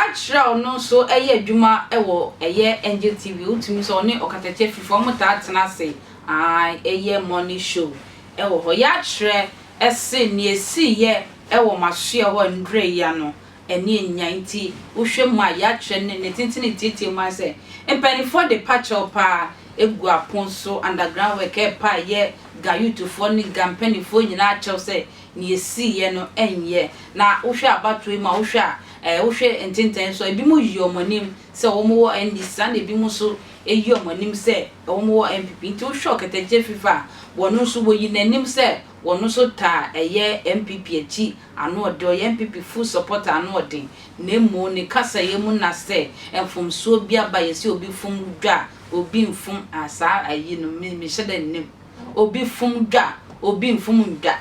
Yɛakyerɛ a ɔno nso yɛ adwuma wɔ ɛyɛ Angel TV, wotumi sɛ ɔne Ɔkatakyie Afrifa wɔn taa tena ase ae ɛyɛ morning show wɔ hɔ. Yɛakyerɛ se nea ɛsiiɛ wɔ masoɛ hɔ nnura yi ano ɛne anya nti wohwɛ mu a yɛakyerɛ ne ne tenten ne tietie mu ayɛ sɛ mpaninfoɔ de pa kyɛw paa gu apon so underground work ɛɛpa ɛyɛ Ga youthfoɔ ne Ga mpaninfoɔ nyinaa kyɛw sɛ nea ɛsiiɛ no ɛnyɛ na wohwɛ abatoɔ yi mu a wohwɛ a ɛɛ wohwɛ ntenten nso a ebinom yi wɔn anim sɛ wɔn wɔ NDC saa na ebinom nso yi wɔn anim sɛ wɔn wɔ NPP nti wohwɛ Ɔkatakyie Fifa a wɔn nso wɔyi n'anim sɛ wɔn nso taa ɛyɛ NPP akyi ano ɔden, ɔyɛ NPP full supporter ano ɔden na mmom ne kasayɛ mu na sɛ mfomsoɔ bi aba yɛse obi fom dwa a obi mfom a saa ayi no me menhyɛ da nnim obi fom dwa a obi mfom ndwa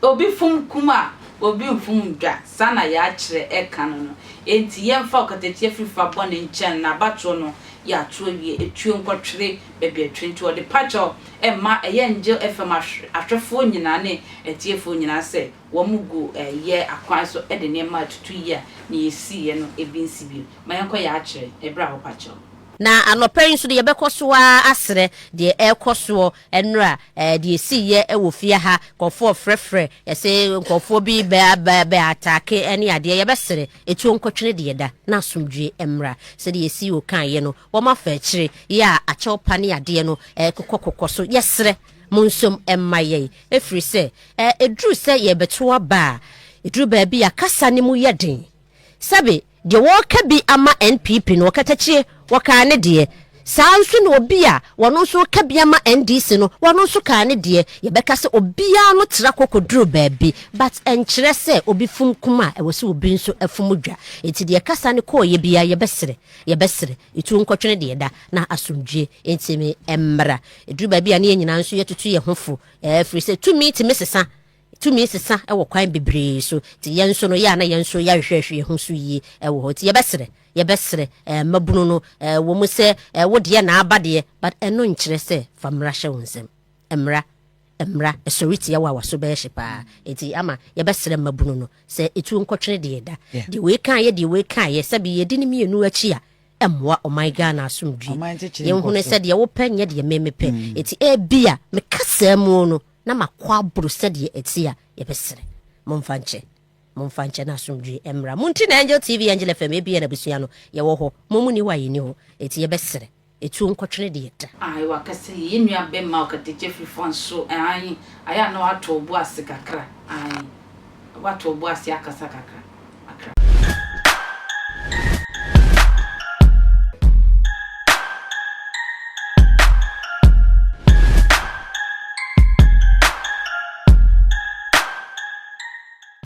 obi fom kum a obi mfom ndwa saa na yɛakyerɛ ɛka no no enti yɛmfa ɔkatakyie afirifa bɔne nkyɛn na abatoɔ no yɛato awie etuo nkɔtwere baabi atwere nti ɔde pakyɛw ɛma ɛyɛ Angel FM ahwɛfoɔ nyinaa ne atiefoɔ nyinaa sɛ wɔn gu yɛ akwan so de nneɛma atutu yie a nea ɛsiiɛ no ebi nsi bio. Ma yɛnkɔ yɛ akyerɛ ɛberɛ a wopa kyɛw. Na anɔpa yi nso no yɛbɛkɔ so ara asrɛ deɛ ɛrekɔ soɔ nnora, deɛ ɛsiiɛ wɔ fie ha, nkurɔfoɔ frɛfrɛ, yɛse nkurɔfoɔ bi bɛ bɛ bɛ ataake ne adeɛ, yɛbɛsrɛ ɛtuo nkɔtwene deɛ da na asomdwie mmra. Sɛdeɛ CEO kaeɛ no, wɔn afa akyire yɛ a akyɛw pa ne adeɛ no kokɔ kokɔ so, yɛsrɛ mo nsom mma yɛn, ɛfiri sɛ ɛduru sɛ yɛrebɛto aba a, ɛduru baabi a kasa no mu yɛ den. Sɛbe deɛ wɔreka bi ama NPP no ɔkatakyie, wɔkaa ne deɛ. Saa ara nso na obi a ɔno nso reka bi ama NDC no, ɔno nso kaa ne deɛ. Yɛbɛka sɛ obiara no tra kɔ kɔduru baabi, but ɛnkyerɛ sɛ obi fom kum a, ɛwɔ sɛ obi nso fom dwa. Enti deɛ kasa no kɔeɛ biara, yɛbɛsrɛ, yɛbɛsrɛ, etuo nkɔtwene deɛ da, na asomdwoeɛ ntumi mmra. Ɛduru baabi a na yɛn nyinaa nso yɛtutu yɛn ho fo, ɛfiri sɛ tumi tumi sesa. Tumi sesa wɔ kwan bebree so, nti yɛn nso no, yɛ a na yɛn nso yɛahwehwɛhwɛ yɛn ho so yie wɔ hɔ. Nti yɛbɛsrɛ, yɛbɛsrɛ eh, mmabunu no, eh, wɔ mu sɛ eh, wo deɛ na aba deɛ, but ɛno nkyerɛ sɛ fa mmara hyɛ wo nsam. Mmara, mmara, ɛsɔre tia wo a w'aso bɛyɛ hye paa. Nti ama yɛbɛsrɛ mmabunu no sɛ etuo nkɔtwene deɛ da. Deɛ wei kaeɛ, deɛ wei kaeɛ, sɛbi yɛdi ne mmienu akyi a, ɛmmoa ɔman Ghana asomdwie. Yɛnhunu sɛ deɛ wopɛ nyɛ deɛ me mepɛ. Nti ebia me kasaa mu no, na makɔ aboro sɛdeɛ ɛte a, yɛbɛsrɛ. Momfa nkyɛ. Momfa nkyɛ na asomdwoeɛ mmra. Mo nti na Angel TV, Angel FM, ABN abusua no, yɛwɔ hɔ. Mo monni hɔ a, yɛnni hɔ. Enti yɛbɛsrɛ. Etuo nkɔtwene deɛ da. Ae wakasa yie yɛn nua bɛma ɔkatakyie firi fon so ae ayɛ a na wato wo bo ase kakra ae wato wo bo ase akasa kakra.